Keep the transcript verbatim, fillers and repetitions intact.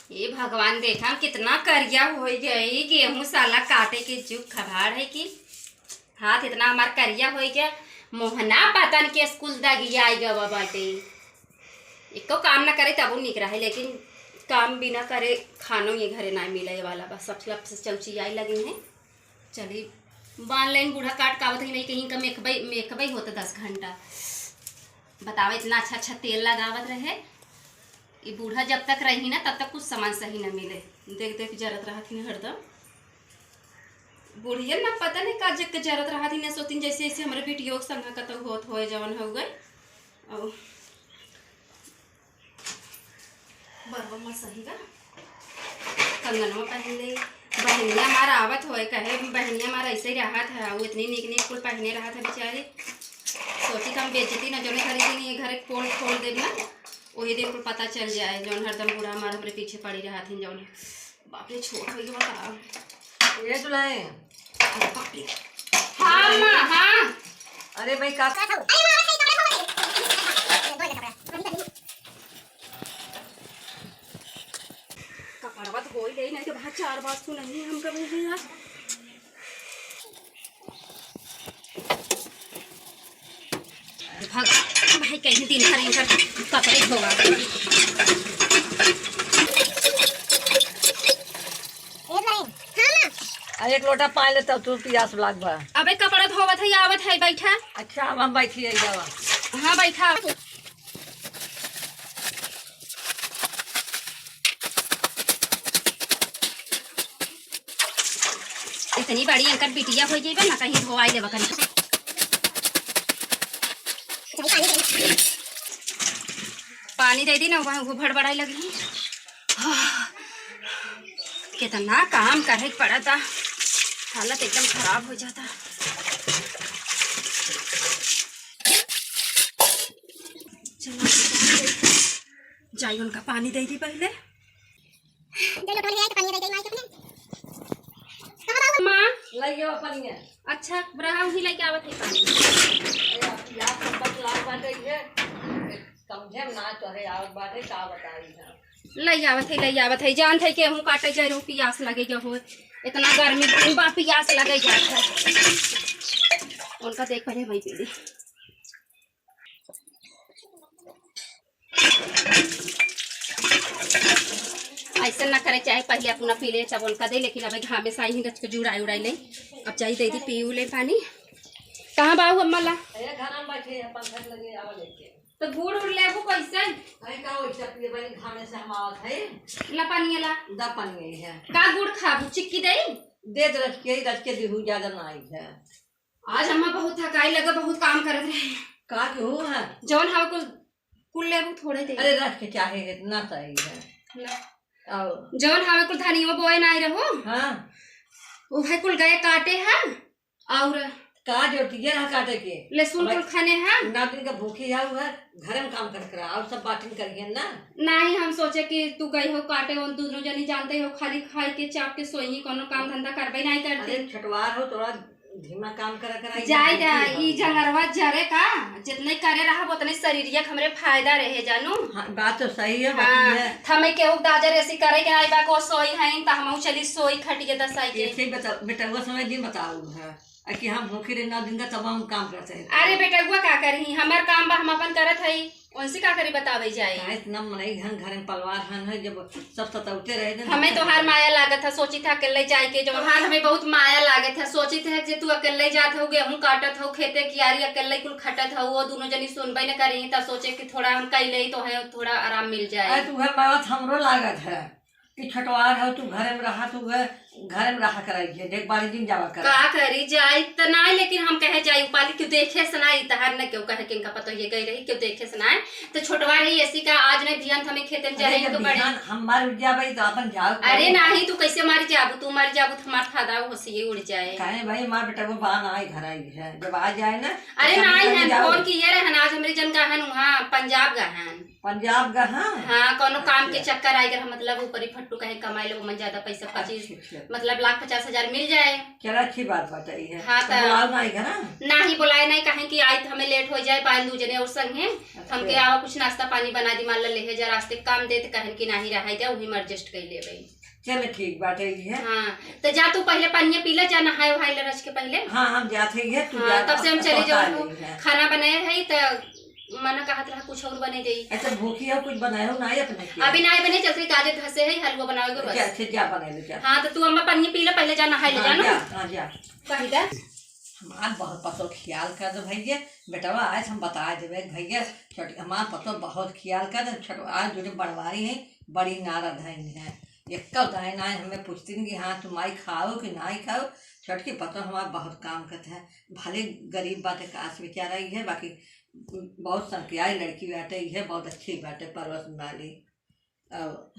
ए भगवान, देखा हम कितना करिया होइ गई, गेहूं साला काटे के जुग खभाड़ है कि हाथ इतना हमार करिया होइ गया। मोहना पतन के स्कूल दगिया आई गवा बाटे। एको काम ना करे तबो निक रहे, लेकिन काम बिना करे खानो ये घरे ना मिले वाला बा। सब लप से चौचियाई लगी हैं। चली बांध लेन, बूढ़ा काट कावत ही नहीं, कहीं का मेकबई, मेकबई होता दस घंटा। बतावा, इतना अच्छा अच्छा तेल लगावत रहे। ई बूढ़ा जब तक रही ना, तब तक कुछ सामान सही न मिले। देख देख जरत रहत ही हरदम। बुढ़िया ना पता नहीं का जग के जरत रहत ही ना, सोतिन जैसे जैसे हमरे बिटियो के संग कतौ होत होए जवन हो गए। और बरवा मत सही बा। कंगनवा पहन ले। बहनिया हमार आवत होए, कहे बहनिया हमार ऐसे ही रहत है, वो इतनी नीक नीक कुल पहने रहत है बेचारी। सोची त हम बेइज्जती न जौने घरे दिन ये घर पोल खोल देब ना, वही दिन कुल पता चल जाए, जौन हरदम बूढ़ा हमार हमरे पीछे पड़ी रहत हैं जौन। बाप रे, छोट हो गया का? ये दुल्हन। अरे बाप रे। हाँ माँ, हाँ। अरे भाई का कपड़वा तो होई ले, नहीं तो वहाँ चार बात सुनाई हम कभी भी यार। भाग भाई, कहीं दिन भर इनकर कपड़े धोवा। ए भाई, हाँ ना। आ, एक लोटा पानी ले, तब तू पियास लाग बा। अबे कपड़ा धोवत है, आवत है, बैठा। अच्छा, अब हम बैठी है, जावा। हाँ, बैठा। इतनी बड़ी इनकर बिटिया हो गई बा ना, कहीं धोवाई लेवा कहीं। पानी दे दी ना, वहाँ वो भड़बड़ाई लगी। हाँ, कितना काम करे के पड़ता, हालत एकदम खराब हो जाता। चलो, जाई उनका पानी दे दी पहले। दे लो, ढोल है, तो पानी दे दे, माई के अपने। कहाँ बाबू? माँ। लई गयो पानी है। अच्छा, रहा वही लेके आवत है पानी। ए, अब यार सब बतलाव बाटे ये। समझे ना तोहरे आवत बाटे, का बताई है। लई आवत है, लई आवत है। जानत है केहू काटे जाए रहू, पियास लगे गया हो। इतना गर्मी दिन बा, पियास लगे जात है। उनका देख पहले वही पी ली। ऐसे ना करे, चाहे पहले अपना पी ले, चावल का दे, लेकिन अब घामे से आई ही, रच के जुड़ाई उड़ाई ले। अब जाई दे दी, पी ले पानी। कहाँ बाबू अम्मा ला? ए, घर में बैठे हैं, पंखा लगे, आवा लेके। तो गुड़ उड़ लेबू कैसे? अरे का वैसे पिए बनी, घामे से हम आवत है। ला पानी ला। दा पानी है। का गुड़ खाबू, चिक्की दे? दे दे, रच के, रच के दिहू, ज्यादा ना आई है। आज अम्मा बहुत थकाई लगा, बहुत काम करत रहे। का के हो है? जौन हवे कुल, कुल लेबू थोड़े दे। अरे रख के चाहे इतना सही है। ला। आओ। जौन हवे कुल धनिया बोए ना रहो। हाँ। वो है कुल गए काटे है। और का जोतिया है काटे के? लहसुन भाई, कुल खाने है। ना दिन का भूखी है, वो है, घर में काम कर करा, और सब बाटिन करिए ना। नहीं, हम सोचे कि तू गई हो काटे, उन दोनों जनी जानते हो, खाली खाई के चाप के सोई, कोनो काम धंधा करबे नहीं करती। अरे छटवार हो, थोड़ा धीमा काम करा करा, जाए इधर जा, देखिए ई हो। जंगरवा जरे का, जितने करे रहा, उतने शरीरिया के हमरे फायदा रहे, जानू। हाँ, बात तो सही है, हाँ, बाकी है। थमे केहू के दाजर ऐसी करे के आई बा, को सोई है, त हमहू चली सोई खटिए दसाई के। ऐसे ही बता, बेटउआ समय दिन बताऊ है, आ कि हम भूखे रहे ना दिन का, तब हम काम करते हैं। अरे बेटउआ का करही, हमार काम बा, हम अपन करत हई। उनसे का करी बतावे जाए? काहे इतना मनई घन घर में पलवार हन है, जब सब सतौते रहे दिन हमें तोहार माया लागत है, सोचित है अकेले जाए के, जो तोहार हमें बहुत माया लागत है, सोचित है जे तू अकेले जात हो, गेहूं काटत हो, खेते कियारी अकेले कुल खटत हो, वो दोनों जनी सुनबे न करी, त सोचे कि थोड़ा हम कैले तो है, थोड़ा आराम मिल जाए। अरे तू है बात हमरो लागत है कि छटवार हो, तू घरे में रहा, तू है घरे में रहा कराई है, देख बारी दिन जावा कर। का करी जाई त नाई, लेकिन हम कहे जाई उपाली क्यों देखे से नाई, तहार न क्यों कहे कि इनका पता ये गई रही, क्यों देखे से नाई। तो छोटवा रही ऐसी का आज नहीं बिहान हमें खेते में अरे जाए जब तो बड़े बिहान हम मार उठ जाबे तो अपन जाओ अरे करो। नहीं, तू कैसे मारी जाबू? तू मारी जाबू तो हमार फायदा हो से ये उड़ जाए। काहे भाई, हमार बेटा वो बान आए घर आई है, जब आ जाए ना अरे तो नहीं सब है, जाओ। फोन किए रहन आज हमरे जन का है वहाँ पंजाब का है। पंजाब का, हाँ? हाँ, कोनो काम के अच्छा। चक्कर आई, अगर हम मतलब ऊपरी फट्टू कहीं कमाई ले, ओमन ज्यादा पैसा पच्चीस, अच्छा, अच्छा। मतलब लाख पचास हजार मिल जाए। चला, अच्छी बात बताई है। हाँ, तो तो बुलाओ ना आई घरा। नाही बुलाए नाही, कहें कि आई तो हमें लेट हो जाए, पान दू जने और संग हैं। अच्छा। हमके आवा कुछ नाश्ता पानी बना दी, मान ला लेहे जा रास्ते काम दे, तो कहें कि नाही रहा जा, वही में एडजस्ट कर लेबे। चल ठीक बात है ये। हाँ, तो जा तू पहले पानिया पी ले, जा नहाए वहाए ले रच के पहले। हाँ, हम जाते ही है, तू हाँ, जा, तब से हम अब चले पहुँचा जाओ। लेंगे। खाना बनाए है तो मना कहत रहा कुछ और बने जाई। अच्छा, भूखी हो, कुछ बनाए हो ना अपने के? अभी ना बने, चलते काजे धसे है, हलवा बनावे के बस। अच्छा, अच्छा, जा बना ले, जा। हाँ, तो तू अम्मा पानी पी ले, पहले जा नहाए ले हाँ, जा ना। जा, हाँ, जा। कही दा। हमार बहुत पतो ख्याल कर दे भैया, बेटवा आज हम बता देवे भैया, छोटी हमार पतो बहुत ख्याल कर दे, छोट आज जो बड़वारी है, बड़ी नारद है, है। एक्को दाई नाई हमें पूछती नहीं कि हाँ, तुम आई खाओ कि नाई खाओ। छोटकी पतो हमार बहुत काम करते हैं, भले गरीब बाटे, काश बेचारा ही है, बाकी बहुत संकियाई लड़की बाटे, ये बहुत अच्छी बाटे, परवरिश वाली। और